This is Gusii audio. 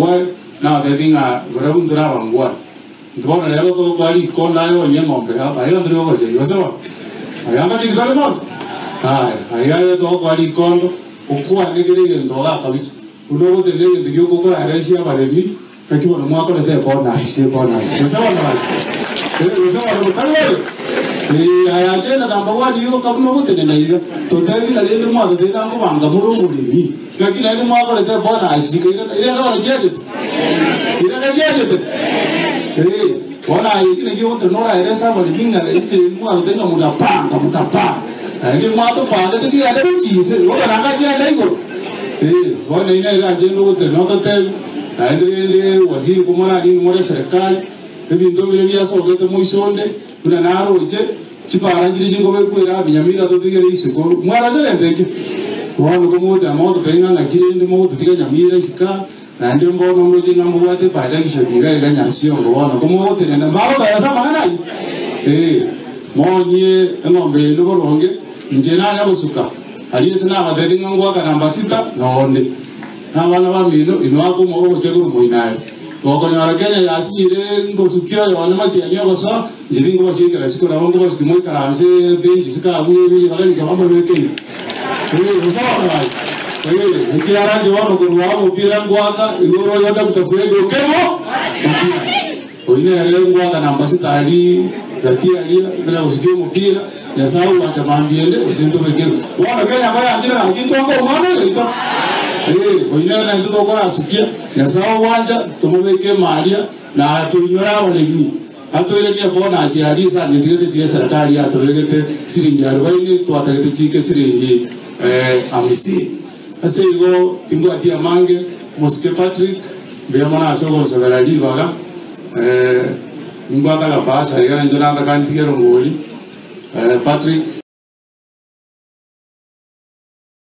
Nyangware, nabatebirie ng'a barabwo intore abangwana. Intwe bono rero togokoa rikondo aye onywe eng'ombe aba aiga ntari gogochegi gose bono? Aiga ngochegi tore bono? Aya, aiga aye togokoa rikondo, okwane kera egento igaa kabisa, buna ogotenena egento gioka okoraresia abaremi, naki bono mwakorete ebonus, ebonus, gose bono aye? Eh, gose bono motari bobe? Eh, aya agenda number one yoka buna ogotenena iga, totebi ng'a rende mwatotenena nkobanga more oboremi, naki naende mwakorete ebonus chikairana, irenge bono chiachete? Irenge chiachete? Eh, bono aye eki nakio ogotenena oraerese abaremi ng'a inche mwatotenena ng'a mutapanga, mutapanga, naende mwatopangete chigende gochia inse, igo okaranga chiaenda igoro. Eh, bono eyio nere agenda ogotenena ototebi. Naende rende waziri komorarinde more eserekari, ebinto biria biasogete moiso onde, buna naroche, chipara nchiria chinkobekwa ere abinyamira totigere isiko. Mwaroche egento ekio? Bono komogoteba mogototebia ng'a ng'aki rende mogototiga nyamira isiko aa, naende mbono ndoche ng'a mbobwate ebirection iga iga Nyansiongo bono komogotenena mbagotoesa ase amang'ana ayio? Ee, monyie eng'ombe yaino boronge, inche nanya gosuka, aria ase nabatebirie ng'a ngoaka namba sita, nonde. Na abana bamino inwe akomoa ogochia korwa moino aria. Gokonyora Kenya yasinyire ngosukia oyone matiang'i ogosoa, inche tingobasiekera isiko nabo nkobasukia moikaranse bench isiko abwo ribaga rikaba mbabekeire. Ee, gose bono aye. Ee, ekiagera inche bono korwa omopira ngoaka igoro oyo Doctor Fred Okemo Matiang'i. Oyio nere ngoaka namba sita aria gati aria konya gosukia omopira, Nyasae ogwancha mambia ende gose ntobekere. Bono Kenya koyanchire gaki ntwanke omwana oyo oito. Ee, oyio nere naintwe tokorasukia, Nyasae ogwancha tomobeke ime aria na atoinyore abaremi. Atoiranie bonus aria ase anyetigete tiga eserekari yatobegete siringi arubaini twatagete chike siringi hamsini. Ase igo timbwati amange, Mosike Patrick, mbuya mono ase ogonsabera ribaga. Nimbwate agapasha iga nainche nataka ntige erongori. Patrick.